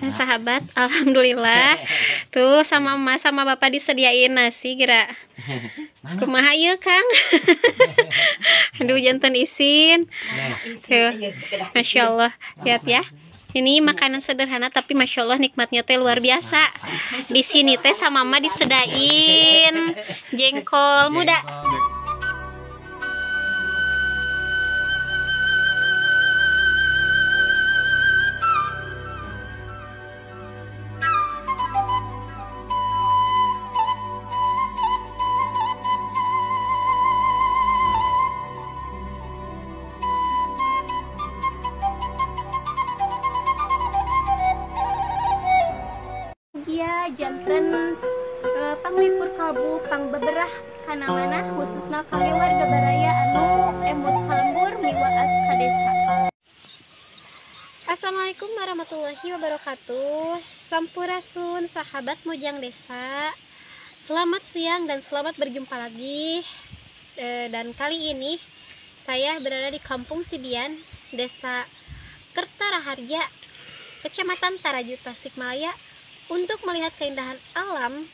Nah, sahabat, alhamdulillah. Tuh sama emak sama bapak disediain nasi kira. Kumaha ieu, Kang? Aduh, jantan isin. Tuh. Masya Allah. Lihat ya. Ini makanan sederhana tapi masya Allah nikmatnya teh luar biasa. Di sini teh sama mama disedain jengkol muda. Janten panglipur kalbu pangbeberah kana manah khususna kangge warga baraya anu emut kalembur miwaas ka desa. Assalamualaikum warahmatullahi wabarakatuh. Sampurasun sahabat Mojang Desa. Selamat siang dan selamat berjumpa lagi. Dan kali ini saya berada di Kampung Sibian, Desa Kertaraharja, Kecamatan Taraju, Tasikmalaya, untuk melihat keindahan alam,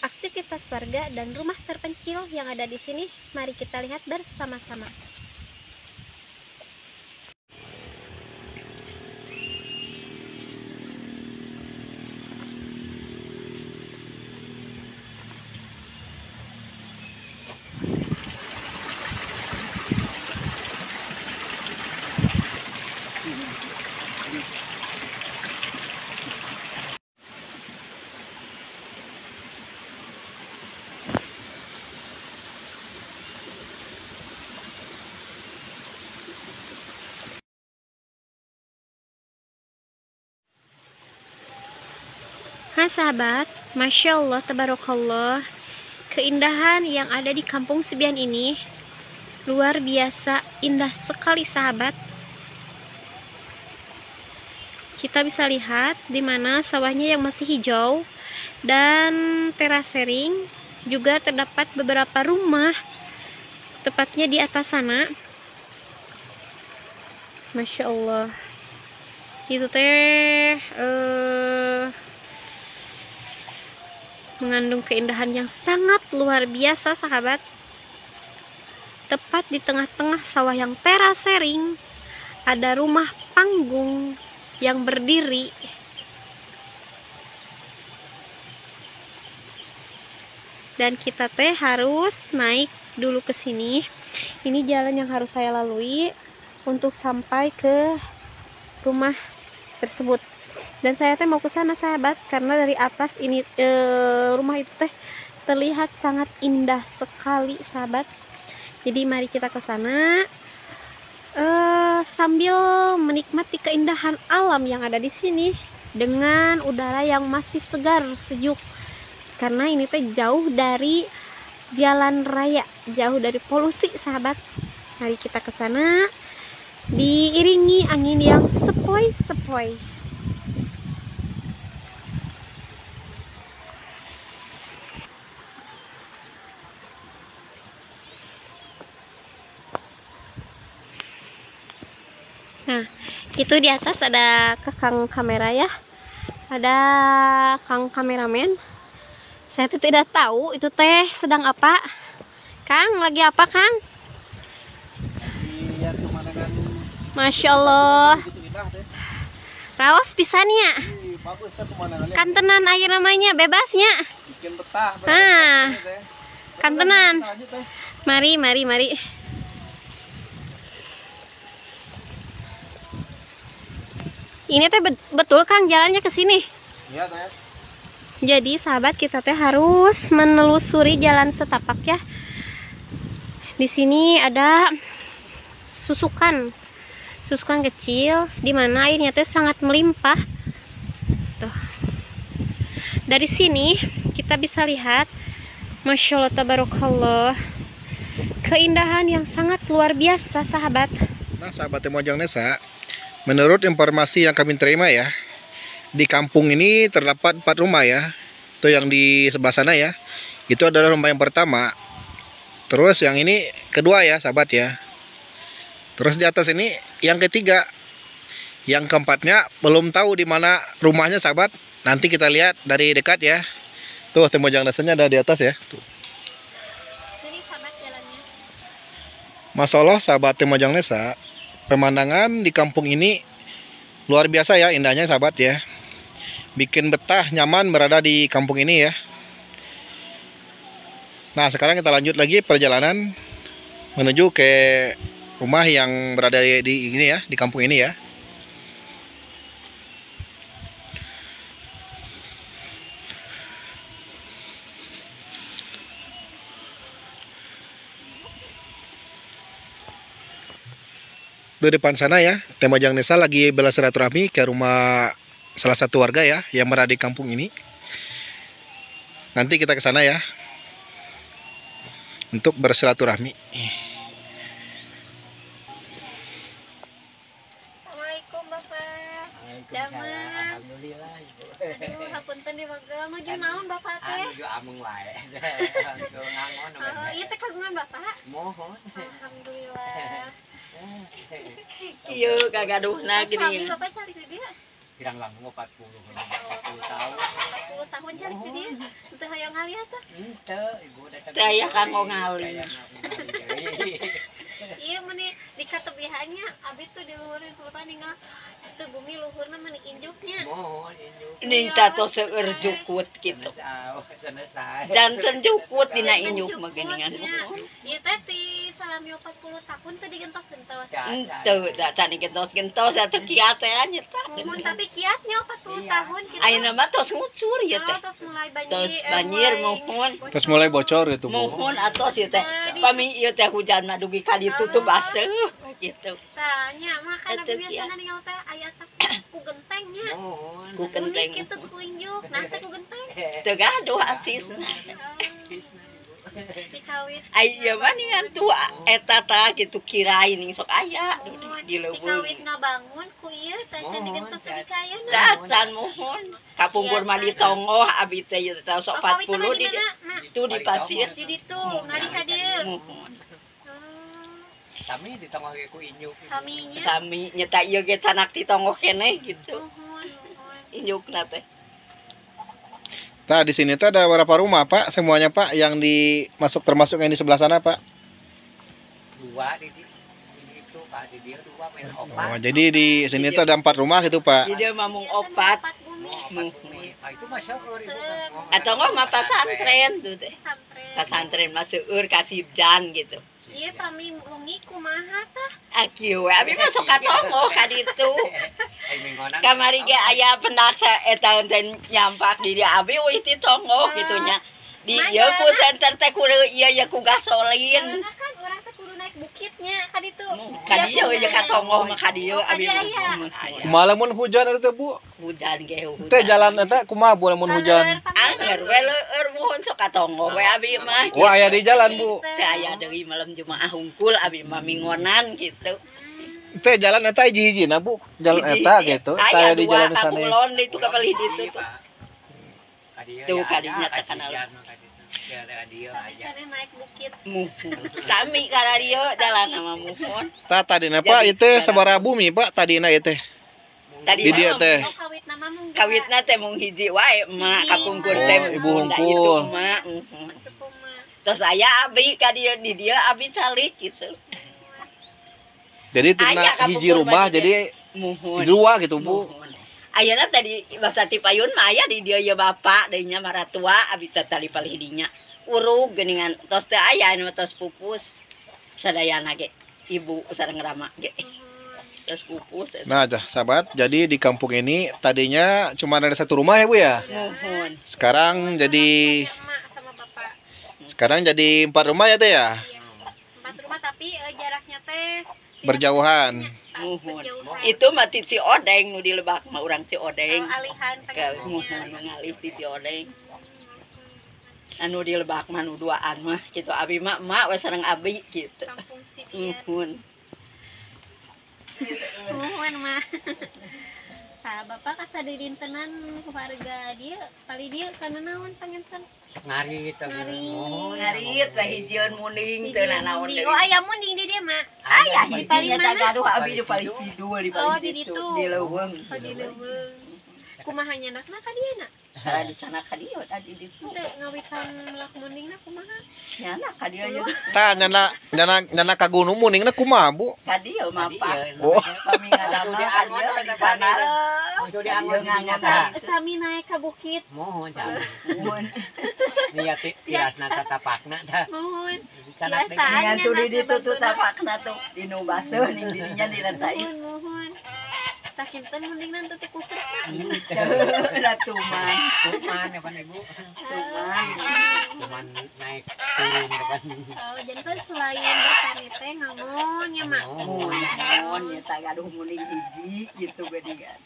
aktivitas warga, dan rumah terpencil yang ada di sini. Mari kita lihat bersama-sama. Nah sahabat, Masya Allah, Tabarakallah, keindahan yang ada di Kampung Sibian ini luar biasa indah sekali sahabat. Kita bisa lihat di mana sawahnya yang masih hijau dan terasering, juga terdapat beberapa rumah tepatnya di atas sana. Masya Allah, itu teh mengandung keindahan yang sangat luar biasa sahabat. Tepat di tengah-tengah sawah yang terasering ada rumah panggung yang berdiri. Dan kita teh harus naik dulu ke sini. Ini jalan yang harus saya lalui untuk sampai ke rumah tersebut. Dan saya teh mau ke sana sahabat, karena dari atas ini rumah itu teh terlihat sangat indah sekali sahabat. Jadi mari kita ke sana sambil menikmati keindahan alam yang ada di sini dengan udara yang masih segar sejuk. Karena ini teh jauh dari jalan raya, jauh dari polusi sahabat. Mari kita ke sana diiringi angin yang sepoi-sepoi. Nah, itu di atas ada kakang kamera ya. Ada kang kameramen. Saya tuh tidak tahu itu teh sedang apa. Kang, lagi apa, Kang? Masya Allah. Raos pisannya. Kantenan air namanya, bebasnya. Nah, kantenan. Mari, mari, mari. Ini teh betul Kang jalannya ke sini. Iya, teh. Jadi sahabat, kita teh harus menelusuri jalan setapak ya. Di sini ada susukan. Susukan kecil di mana airnya teh sangat melimpah. Tuh. Dari sini kita bisa lihat, Masya Allah Tabarakallah, keindahan yang sangat luar biasa sahabat. Nah, sahabat Mojang Desa, menurut informasi yang kami terima ya, di kampung ini terdapat 4 rumah ya. Itu yang di sebelah sana ya. Itu adalah rumah yang pertama. Terus yang ini kedua ya sahabat ya. Terus di atas ini yang ketiga. Yang keempatnya belum tahu di mana rumahnya sahabat. Nanti kita lihat dari dekat ya. Tuh tim Mojang Desanya ada di atas ya. Tuh. Ini sahabat jalannya. Masya Allah sahabat tim Mojang Desa, pemandangan di kampung ini luar biasa ya indahnya sahabat ya. Bikin betah nyaman berada di kampung ini ya. Nah sekarang kita lanjut lagi perjalanan menuju ke rumah yang berada di ini ya, di kampung ini ya. Di depan sana ya, Tim Mojang Desa lagi bersilaturahmi ke rumah salah satu warga ya yang berada di kampung ini. Nanti kita ke sana ya untuk bersilaturahmi. Assalamualaikum Bapak. Damang. Alhamdulillah Ibu. Aduh, hapunten di wagel. Nuju naon Bapak teh? Nuju ameng wae. Nuju ngangon. Oh, ieu teh kagungan Bapak? Mohon. Alhamdulillah. Ieu kagaduhna gini. Bapak cari ke dia? Kirang langkung 40 tahun. 40 tahun cari ke dia. Teu hayang ngali atuh. Henteu, Ibu datang. Teu aya kanggo ngali. Iya meni dikatebihannya abi tuh di luhur lupa ninggal teu bumi luhurna meni injuknya. Mohon injuk. Ning tato seueur jukut kitu. Janten jukut dina injuk mah geuningan. Ieu teh ti salami 40 tahun teu digentos-gentos. Henteu, da can digentos-gentos atuh kiat teh nya tah. Muhun tapi kiatnya 40 tahun kitu. Ayeuna mah tos ngucur ieu teh. Tos mulai banjir. Tos banjir muhun. Tos mulai bocor gitu Bu. Muhun atos ieu teh. Pami ieu teh hujan mah dugi ka ditutup baseuh gitu. Tah nya mah kan biasana ninggal teh aya ku gentengnya. Ku genteng. Kitu ku injuk, nah teh ku genteng. Teu gaduh asisna. Dikawit. Ai ieu mah ningan tua eta tah kitu kirain ning sok aya di leuweung. Dikawit ngabangun ku ieu teh can digentos dugi ka ayeuna. Tah can muhun. Kapungkur mah di tonggoh abi teh ieu teh sok 40 di itu di pasir. Di ditu ngadi ka dieu. Muhun. Sami di tonggoh ge ku injuk. Saminya. Sami nyeta ieu ge canak di tonggoh keneh gitu. Injukna teh. Nah, di sini tuh ada berapa rumah, Pak? Semuanya, Pak, yang dimasuk termasuk yang di sebelah sana, Pak? Dua di itu, Pak, di dia dua, main opat. Oh, jadi di sini tuh ada 4 rumah gitu, Pak. Di dia mamung opat. Itu mah seueur Ibu. Atau enggak mah pasantren tuh teh. Pasantren mah seueur kasibjan gitu. Iya, pami wengi kumaha tah? Ah kieu we abi mah sok ka tonggoh ka ditu. Kamari ge aya pendak eta teh nyampak di dia abi euy ti tonggoh kitu nya. Di ieu ku center teh kudu ieu ya ku gasolin. Karena kan urang teh kudu naik bukitnya ka ditu. Ka dieu ye ka tonggoh mah ka dieu abi mah. Kumaha lamun hujan eta teh, Bu? Hujan ge hujan. Teh jalan eta kumaha Bu lamun hujan? Angger we leueur muhun sok ka tonggoh we abi mah. Wah, aya di jalan, Bu. Teh aya deui malam Jumaah hungkul abi mah mingonan gitu. Teh jalan eta hiji-hijina, Bu. Jalan eta gitu. Teh aya di jalan sana. Aya dua ka kulon itu ka palih ditu tuh. Tuh kadinya teh kanal. Naik bukit. Sami ka dieu jalan sama muhun. Tah tadina Pak ieu teh sabaraha bumi Pak tadina ieu teh? Tadi di dieu teh. Kawitna teh mung hiji wae emak kapungkur teh ibu hungkul. Emak. Terus aya abi ka dieu di dieu abi calik gitu. Jadi tina hiji rumah jadi muhun. Dua gitu Bu. Ayeuna tadi basa ti payun mah aya di dieu ye bapak deui nya maratua abi teh tali palih dinya. Urug geuningan tos teu aya anu tos pupus. Sadayana ge ibu sareng rama ge. Tos pupus. Nah, sahabat, jadi di kampung ini tadinya cuma ada satu rumah ya Bu ya? Muhun. Sekarang jadi sekarang jadi 4 rumah ya teh ya? 4 rumah tapi jaraknya teh berjauhan. Muhun. Itu mah ti Ciodeng nu di Lebak mah urang Ciodeng. Alihan muhun ngalih ti Ciodeng. Anu di Lebak mah nu duaan mah kitu abi mah emak we sareng abi kitu. Kampung Sidian. Muhun. Muhun mah. Tah bapak kasadidintenan warga dieu kali dieu kana naon panginten? Ngarit Ngarit. Ngarit we hijieun munding teu nanaon deui. Oh, aya munding di dieu mah. Aya Di hiji paling eta mana? gaduh abi di paling kidul di Oh, paling di ditu ditu. di leuweung. Oh, di leuweung. Kumaha nyanakna ka dieu na? Tara di sana ka dieu tadi di ditu. Teu ngawitan melak mundingna kumaha? Nyana ka dieu nya. Tah nyana nyana nyana ka gunung muningna kumaha, Bu? Ka dieu mah Pak. Oh. Kami ngadamel ka dieu di sana. Muncul di angon Sami naik ka bukit. Mohon sami. Muhun. Niat tiasna tatapakna tah. Mohon. Sanak Biasa. Dengan tuh di ditu tuh tapakna tuh di nu baseuh ning di dinya dilentai. Mohon, mohon. Sakinten mundingna teu tikusrukna. Lah tuman. Cuman ya pan ibu. Tuman. Cuman naik turun kan. Oh, janten selain bertani teh ngangon nya mak. Muhun, muhun nya gaduh munding hiji gitu geuningan.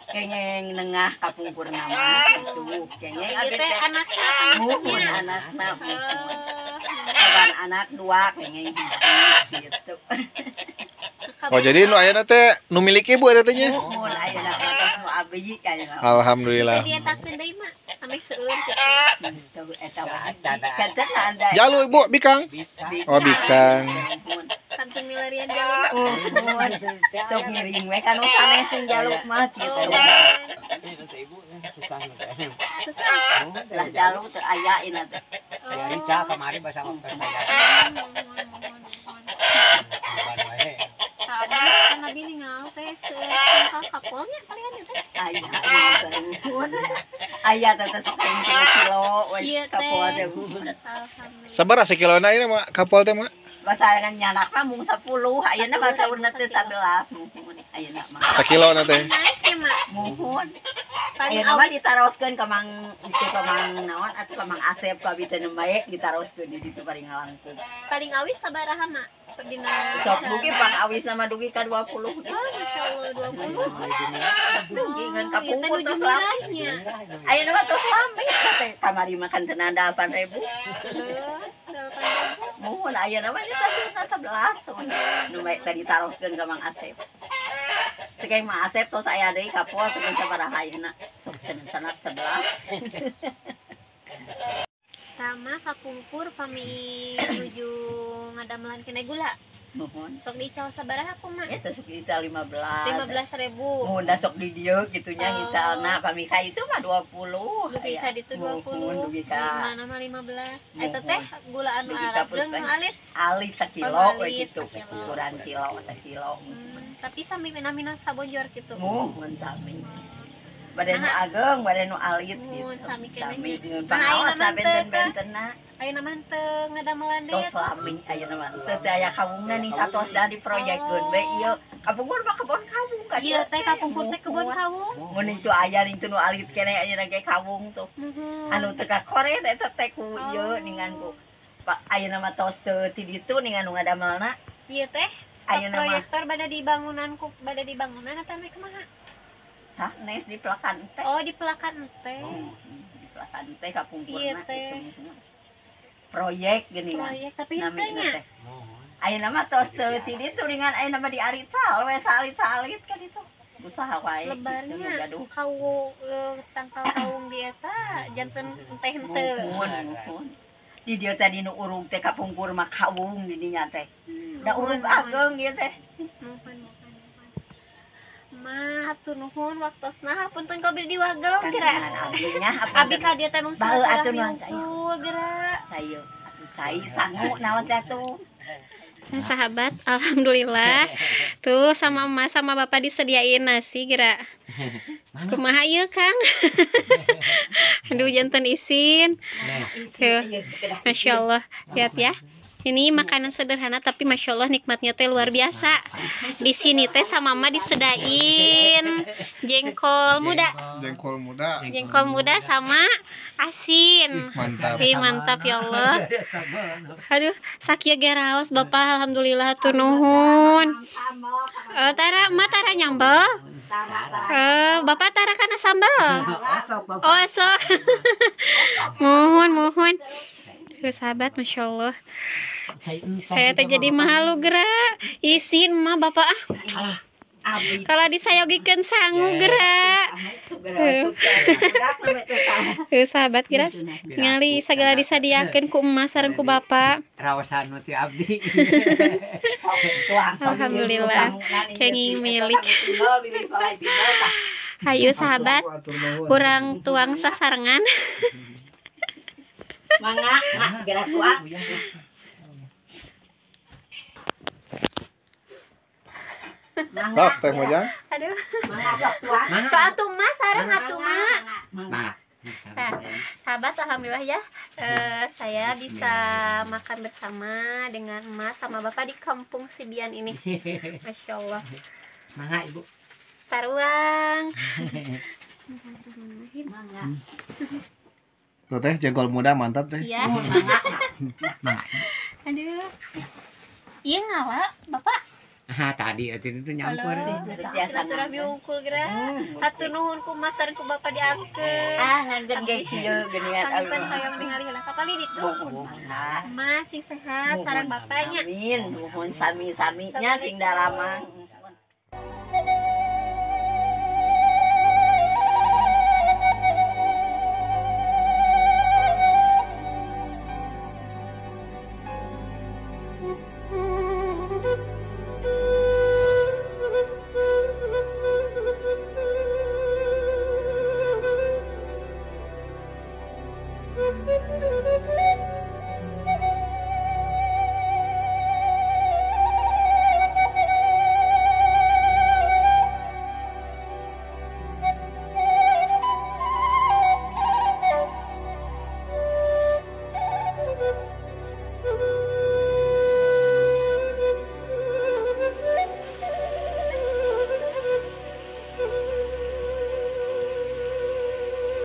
Kengeng nengah kapungkur nama gitu. Kengeng Ieu abi teh teh anakna muhun pangintennya. anakna muhun. Oh, Kawan anak dua kengeng hiji gitu. Oh, jadi nu ayeuna teh nu miliki Bu eta teh nya? Muhun ayeuna mah tos nu abdi ayeuna. Alhamdulillah. Teu dietakeun deui mak. Ameh seueur kitu. Gitu eta mah hiji. Kanten anda. Jalu Ibu bikang. Bisa. Oh, bikang. Muhun. Samping milarian jalur. Muhun. Sok ngiring we ka nu sanes sing jaluk mah gitu. Oh, Ini ibu susah teh. susah. Lah jaluk teu aya ina teh. Ya rica kemarin bahasa waktu saya. Mohon, mohon, mohon. Bukan wae. Tah, kan abi ningal teh seueur tangkal kapolnya kalian ieu teh. Aya muhun. Aya teh teh sok kilo we Iya, teh. kapol teh muhun. Alhamdulillah. Sabaraha sakilona ieu mah kapol teh mah? Masa nyanak mah mung 10, ayeuna mah saurna teh 11 muhun ayeuna mah. Sakilona teh. Naik ya mak. Muhun. Paling Ayeuna mah awis ditaroskeun ka Mang itu ka Mang naon atuh ka Mang Asep ka abi teh nu bae ditaroskeun di ditu paling ngalangkung. Paling awis sabaraha mak? Dina Sok dugi pang awisna mah dugi ka 20. Oh, Masya Allah, 20. Dugi ngan Oh, ieu teh kapungkur nuju tos lami. murahnya. Ayeuna mah tos lami teh kamari mah kan cenah 8.000. Heuh, 8.000. Muhun ayeuna mah eta saurna 11. Nu bae teh ditaroskeun ka Mang Asep. Cek Mang Asep tos aya deui kapol saben sabaraha ayeuna. Sok cenah sanak 11. Tama kapungkur pami nuju ngadamelan kena gula. Muhun. Sok diical sabaraha kumaha? Eta sok diical 15. 15.000. Muhun da sok di dieu kitu nya Oh. ngicalna pami ka itu mah 20. Dugi ka ditu 20. Muhun dugi ka Mana mah 15. Eta teh gula anu Dugi ka Arab jeung puspen. alit. Alit sakilo Oh, we alit gitu. sakilo. Ukuran kilo sakilo. Tapi sami mina-mina sabojor gitu. Muhun sami. Bade nu ageng, bade nu alit gitu. Muhun sami keneh Sami nya. jeung Nah, pangaos ayeuna mah teu benten-bentenna. Ayeuna mah teu ngadamelan deui Tos atuh. lami ayeuna mah teu teu aya kawungna ning satos da diproyekkeun we ieu. Kapungkur mah kebon kawung ka Ieu teh kapungkur teh kebon kawung. Mun itu aya ning teu nu alit keneh ayeuna ge kawung tuh. Muhun. Anu teu kakoret eta teh ku ieu Oh. ningan ku Pak ayeuna mah tos teu ti ditu ningan nu ngadamelna Ieu teh ayeuna mah proyektor bada di bangunan ku bada di bangunan atau ame kumaha? sanes di pelakan teh. Oh, di pelakan teh. Di pelakan teh kapungkurna Iya, teh. gitu. Proyek geuningan. Proyek tapi henteu Namina nya. teh. Ayeuna mah tos teu ti ditu ningan ayeuna mah diarit-sal we salit-salit ka ditu. Usaha wae gitu nu Lebarnya gaduh. kawu tangkal kawung di eta janten teh henteu. Muhun, muhun. Di dieu teh dinu urug teh kapungkur mah kawung di dinya teh. Da urug ageng ieu teh. Muhun, muhun, muhun. Ma, hatur nuhun waktosna hapunten kabeh diwagel kira. Kantenan abdi nya Abi ka dieu teh mung Bae atuh nuhun silaturahmi hungkul geura. Sayo, atuh cai sangu naon teh atuh. Nah, sahabat, alhamdulillah. Tuh sama emak sama bapak disediain nasi geura. Kumaha ieu, Kang? Aduh, janten isin. Tuh. Masya Allah, lihat ya. Ini makanan sederhana tapi masya Allah nikmatnya teh luar biasa. Di sini teh sama mama disedain jengkol muda, Jengkol muda. jengkol muda sama asin. Mantap. Ih, mantap ya Allah. Aduh, sakieu ge raos Bapak alhamdulillah hatur nuhun. Tara, ma tara nyambel? Bapak tara kana sambal? Oh, sok. Mohon, mohon. Tuh, sahabat, masya Allah. Saya teh jadi malu gerak. Isin mah bapak ah. Kalau disayogikeun sangu geura. Sahabat geura ngali sagala disadiakeun ku emak sareng ku bapak. Rawasan mah ti abdi. Alhamdulillah kenging milik. Hayu sahabat, urang tuang sasarengan. Mangga, mak geura tuang. Sok teh Mojang. Aduh. Mangga sok tuang. So atuh mah sareng atuh mah. Mangga. Nah, sahabat alhamdulillah ya, saya bisa makan bersama dengan emak sama bapak di kampung Sibian ini. Masya Allah. Mangga ibu. Taruang. Bismillahirrahmanirrahim. Mangga. Tuh teh jengkol muda mantap teh. Iya. Mangga. Aduh. Iya ngala bapak. Ah, tadi itu nyampur. Silaturahmi wungkul geura. Hatur nuhun ku mas sareng ku bapak diangkeun. Ah, nganten ge kieu geuningan Panginten hoyong ningali heula kapali ditu. Mas sing sehat sareng bapaknya. Amin, nuhun sami-sami nya sing daramang.